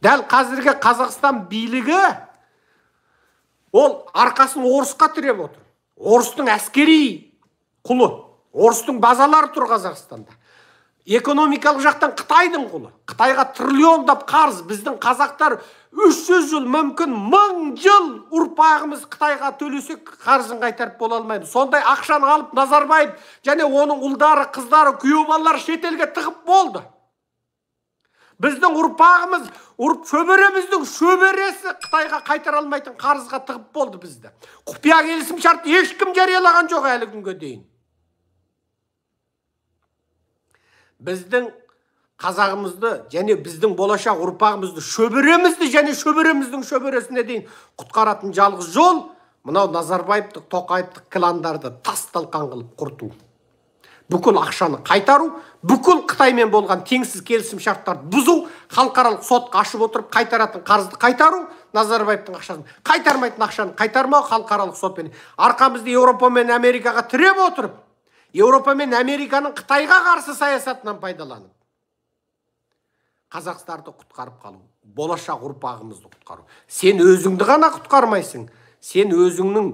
Дәл қазіргі Қазақстан билігі ол арқасын орысқа тіреп отыр. Орыстың әскери құлы, орыстың базалары тұр Қазақстанда. Экономикалық жақтан Қытайдың құлы. Қытайға триллиондап қарыз. Біздің қазақтар 300 жыл, мүмкін 1000 жыл ұрпағымыз Қытайға төлесек қарызын қайтарып бола алмаймыз. Сондай ақшаны алып Назарбаев және оның ұлдары, қыздары, күйеу балалары шетелге тығып болды. Біздің ұрпағымыз, шөбереміздің шөбересі Қытайға қайтара алмайтын қарызға тығып болды бізді. Құпия келісім шартты ешкім жариялаған жоқ әлі күнге дейін. Біздің қазағымызды және біздің болашақ ұрпағымызды, шөберемізді және шөбереміздің шөбересіне дейін құтқаратын жалғыз жол мынау Назарбаевтық, Тоқаевтық кландарды тас талқан қылып құрту. Бүкіл ақшаны қайтару, бүкіл Қытаймен болған теңсіз келісім шарттарды бұзу, халықаралық сотқа ашып отырып қайтаратын қарызды қайтару, Назарбаевтың ақшасын қайтармайтын ақшаны қайтармау халықаралық сотпен. Арқамызды Еуропа мен Америкаға тіреп отырып, Еуропа мен Американың Қытайға қарсы саясатынан пайдаланып, Қазақстанды құтқарып қалу, болашақ ұрпағымызды құтқару. Сен өзіңді ғана құтқармайсың, сен өзіңнің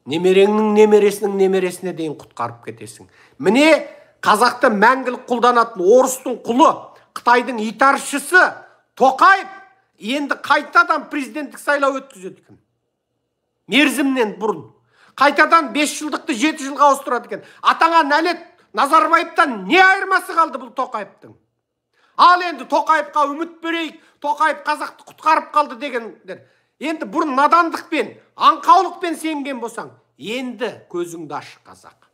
немереңнің немересінің немересіне дейін құтқарып кетесің. Міне, қазақты мәңгілік құлданатын орыстың құлы, Қытайдың итаршысы Тоқаев енді қайтадан президенттік сайлау өткізеді екен. Мерзімнен бұрын. Қайтадан 5 жылдықты 7 жылға ауыстырады екен. Атаңа нәлет, Назарбаевтан не айырмасы қалды бұл Тоқаевтың? Ал енді Тоқаевқа үміт берейік, Тоқаев қазақты құтқарып қалды дегендер. Енді бұрын надандықпен, аңқаулықпен сенген болсаң, енді көзіңді аш, қазақ.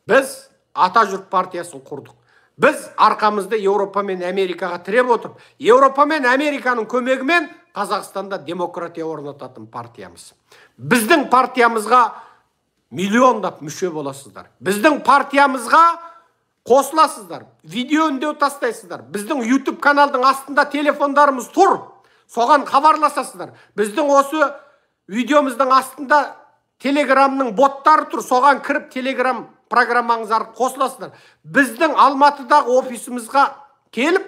Біз Атажұрт партиясын құрдық. Біз арқамызды Еуропа мен Америкаға тіреп отырып, Еуропа мен Американың көмегімен Қазақстанда демократия орнататын партиямыз. Біздің партиямызға миллиондап мүше боласыздар. Біздің партиямызға қосыласыздар, видео үндеу тастайсыздар. Біздің YouTube каналдың астында телефондарымыз тұр, соған хабарласасыздар. Біздің осы видеомыздың астында Телеграмның боттары тұр, соған кіріп Телеграм программаңыз арқылы қосыласыздар. Біздің Алматыдағы офисімізға келіп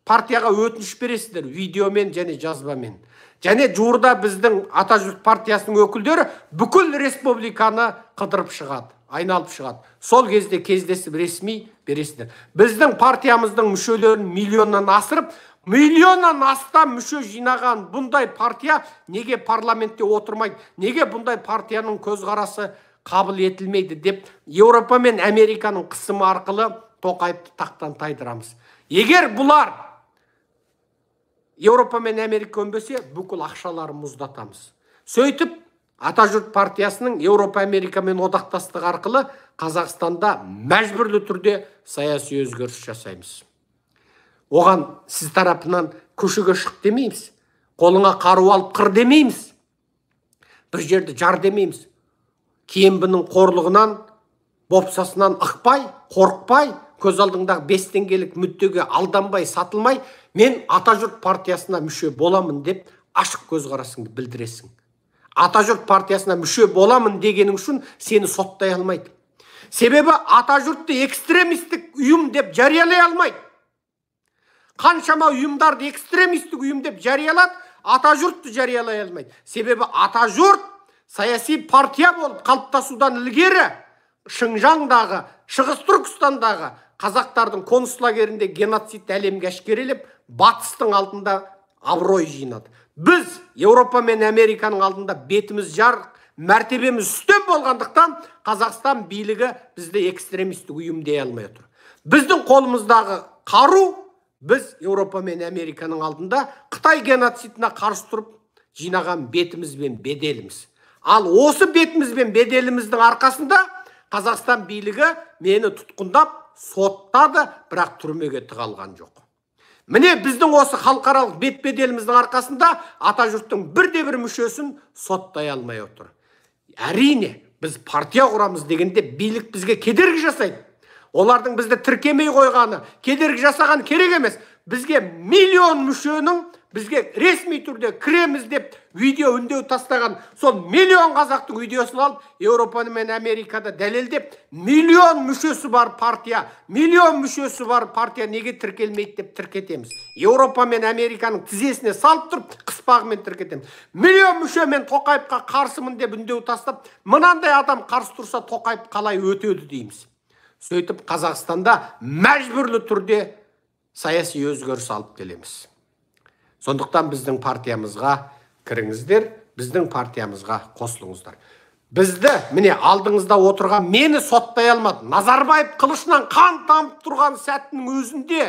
партияға өтініш бересіздер, видеомен және жазбамен. Және жуырда біздің Атажұрт партиясының өкілдері бүкіл республиканы қыдырып шығады, айналып шығады. Сол кезде кездесіп ресми бересіздер. Біздің партиямыздың мүшелерін миллионнан асырып, миллионнан астам мүше жинаған бұндай партия неге парламентте отырмайды, неге бұндай партияның көзқарасы қабыл етілмейді деп Еуропа мен Американың қысымы арқылы Тоқаевты тақтан тайдырамыз. Егер бұлар Еуропа мен Америка көнбесе, бүкіл ақшаларын мұздатамыз. Сөйтіп, Атажұрт партиясының Еуропа Америкамен одақтастығы арқылы Қазақстанда мәжбүрлі түрде саяси өзгеріс жасаймыз. Оған сіз тарапынан көшеге шық демейміз, қолыңа қару алып қыр демейміз, бір жерді жар демейміз. Кембінің қорлығынан, бопсасынан ықпай, қорықпай, көз алдыңдағы 5 теңгелік мүддеге алданбай, сатылмай, мен Атажұрт партиясына мүше боламын деп ашық көзқарасыңды білдіресің. Атажұрт партиясына мүше боламын дегенің үшін сені соттай алмайды. Себебі Атажұртты экстремистік ұйым деп жариялай алмайды. Қаншама ұйымдарды экстремистік ұйым деп жариялады, Атажұртты жариялай алмайды. Себебі Атажұрт саяси партия болып қалыптасудан ілгері Шыңжаңдағы, Шығыс Түркістандағы қазақтардың концлагерінде геноцид әлемге әшкерелеп, батыстың алдында абырой жинады. Біз Еуропа мен Американың алдында бетіміз жарық, мәртебеміз үстем болғандықтан Қазақстан билігі бізді экстремистік ұйым дей алмай отыр. Біздің қолымыздағы қару, біз Еуропа мен Американың алдында Қытай геноцидіне қарсы тұрып жинаған бетіміз бен беделіміз. Ал осы бетіміз бен беделіміздің арқасында Қазақстан билігі мені тұтқындап, соттады, бірақ түрмеге тығалған жоқ. Міне біздің осы халықаралық бет-беделіміздің арқасында Атажұрттың бірде-бір мүшесін соттай алмай отыр. Әрине, біз партия құрамыз дегенде билік бізге кедергі жасайды. Олардың бізді тіркемей қойғаны, кедергі жасаған керек емес. Бізге миллион мүшенің бізге ресми түрде кіреміз деп видео үндеу тастаған сол миллион қазақтың видеосын алып, Еуропа мен Америкада дәлелдеп, миллион мүшесі бар партия, миллион мүшесі бар партия неге тіркелмейді деп тіркетеміз. Еуропа мен Американың тізесіне салып тұрып, қыспағымен тіркетеміз. Миллион мүше мен Тоқаевқа қарсымын деп үндеу тастап, мынандай адам қарсы тұрса Тоқаев қалай өтеді дейміз. Сөйтіп Қазақстанда мәжбүрлі түрде саяси өзгеріс алып келеміз. Сондықтан біздің партиямызға кіріңіздер, біздің партиямызға қосылыңыздар. Бізді, міне, алдыңызда отырған мені соттай алмады. Назарбаев қылышынан қан тамып тұрған сәттің өзінде,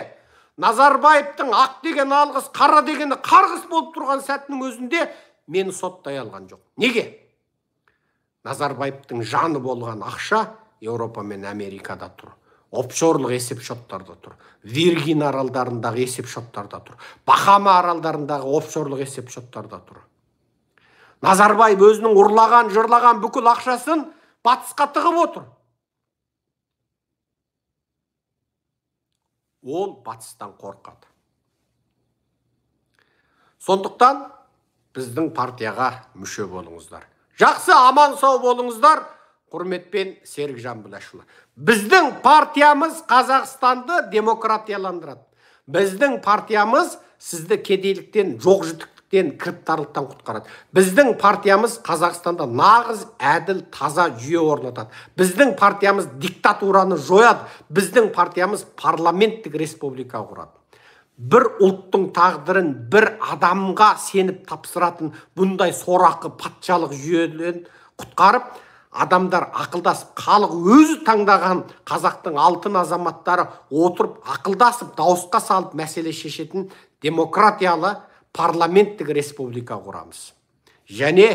Назарбаевтың ақ деген алғыс, қара дегені қарғыс болып тұрған сәттің өзінде мені соттай алған жоқ. Неге? Назарбаевтың жаны болған ақша Еуропа мен Америкада тұр. Офшорлық есепшоттарда тұр. Виргин аралдарындағы есепшоттарда тұр. Бахама аралдарындағы офшорлық есепшоттарда тұр. Назарбаев өзінің ұрлаған, жырлаған бүкіл ақшасын батысқа тығып отыр. Ол батыстан қорқады. Сондықтан біздің партияға мүше болыңыздар. Жақсы, аман сау болыңыздар. Құрметпен, Серікжан Біләшұлы. Біздің партиямыз Қазақстанды демократияландырады. Біздің партиямыз сізді кедейліктен, жоқ жітіктіктен, кіріптарлықтан құтқарады. Біздің партиямыз Қазақстанда нағыз, әділ, таза жүйе орнатады. Біздің партиямыз диктатураны жояды. Біздің партиямыз парламенттік республика құрады. Бір ұлттың тағдырын бір адамға сеніп тапсыратын бұндай сорақы патшалық жүйеден құтқарып, адамдар ақылдасып, халық өзі таңдаған қазақтың алтын азаматтары отырып, ақылдасып, дауысқа салып мәселе шешетін демократиялы парламенттік республика құрамыз. Және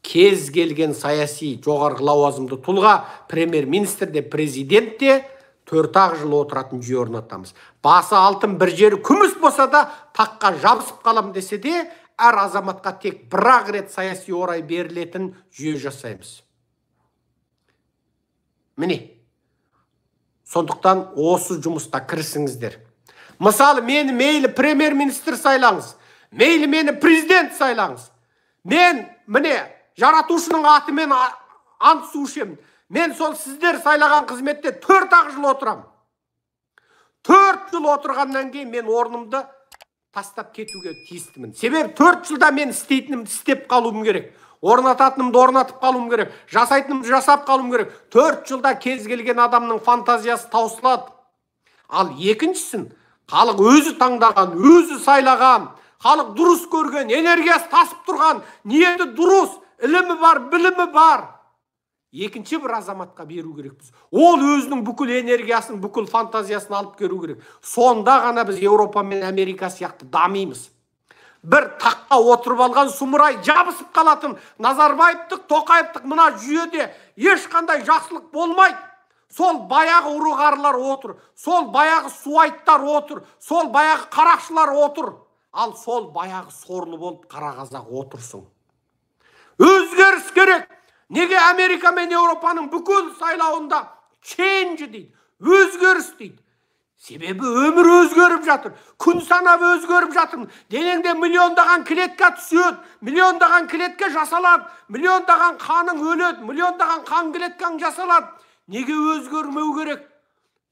кез келген саяси жоғарғы лауазымды тұлға, премьер-министр де, президент те 4-ақ жыл отыратын жүйе орнатамыз. Басы алтын, бір жері күміс болса да, таққа жабысып қалам десе де, әр азаматқа тек бір-ақ рет саяси орай берілетін жүйе жасаймыз. Міне, сондықтан осы жұмысқа кірісіңіздер. Мысалы, мені мейлі премьер-министр сайлаңыз, мейлі мені президент сайлаңыз. Мен, міне, жаратушының атымен ант су ішемін. Мен сол сіздер сайлаған қызметте 4-ақ жыл отырамын. 4 жыл отырғаннан кейін мен орнымды тастап кетуге тиістімін. Себебі 4 жылда мен істейтінімді істеп қалуым керек. Орнататынымды орнатып қалуым керек, жасайтынымды жасап қалуым керек. 4 жылда кез келген адамның фантазиясы таусылады. Ал екіншісін, халық өзі таңдаған, өзі сайлаған, халық дұрыс көрген, энергиясы тасып тұрған, ниеті дұрыс, ілімі бар, білімі бар. Екінші бір азаматқа беру керекпіз. Ол өзінің бүкіл энергиясын, бүкіл фантазиясын алып келу керек. Сонда ғана біз Еуропа мен Америка сияқты дамимыз. Бір таққа отырып алған сұмырай жабысып қалатын Назарбаевтық, Тоқаевтық мына жүйеде ешқандай жақсылық болмайды. Сол баяғы ұры-қарылар отыр, сол баяғы суайттар отыр, сол баяғы қарақшылар отыр. Ал сол баяғы сорлы болып қара қазақ отырсың. Өзгеріс керек. Неге Америка мен Еуропаның бүкіл сайлауында change дейді, өзгеріс дейді. Себебі өмір өзгеріп жатыр, күн санап өзгеріп жатыр. Денеңде миллиондаған клетка түседі, миллиондаған клетка жасалады, миллиондаған қаның өледі, миллиондаған қан клеткаң жасалады. Неге өзгермеу керек?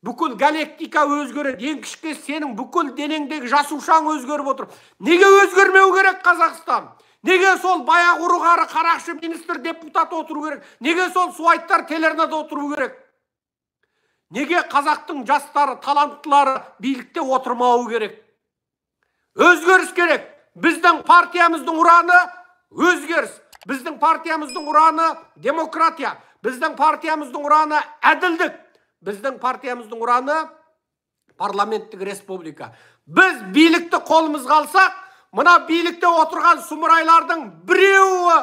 Бүкіл галактика өзгереді. Ең кішкене сенің бүкіл денеңдегі жасушаң өзгеріп отыр. Неге өзгермеу керек Қазақстан? Неге сол баяғы ұры-қары қарақшы министр депутат отыру керек? Неге сол суайттар телеарнада отыру керек? Неге қазақтың жастары, таланттылары билікте отырмауы керек? Өзгеріс керек. Біздің партиямыздың ұраны өзгеріс. Біздің партиямыздың ұраны демократия. Біздің партиямыздың ұраны әділдік. Біздің партиямыздың ұраны парламенттік республика. Біз билікті қолымызға алсақ, мына билікте отырған сұмырайлардың біреуі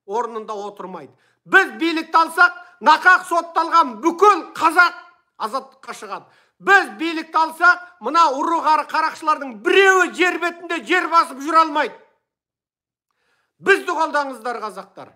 орнында отырмайды. Біз билікті алсақ, нақақ сотталған бүкіл қазақ азаттыққа шығады. Біз билікті алсақ, мына ұры-қары қарақшылардың біреуі жер бетінде жер басып жүре алмайды. Бізді қолдаңыздар, қазақтар.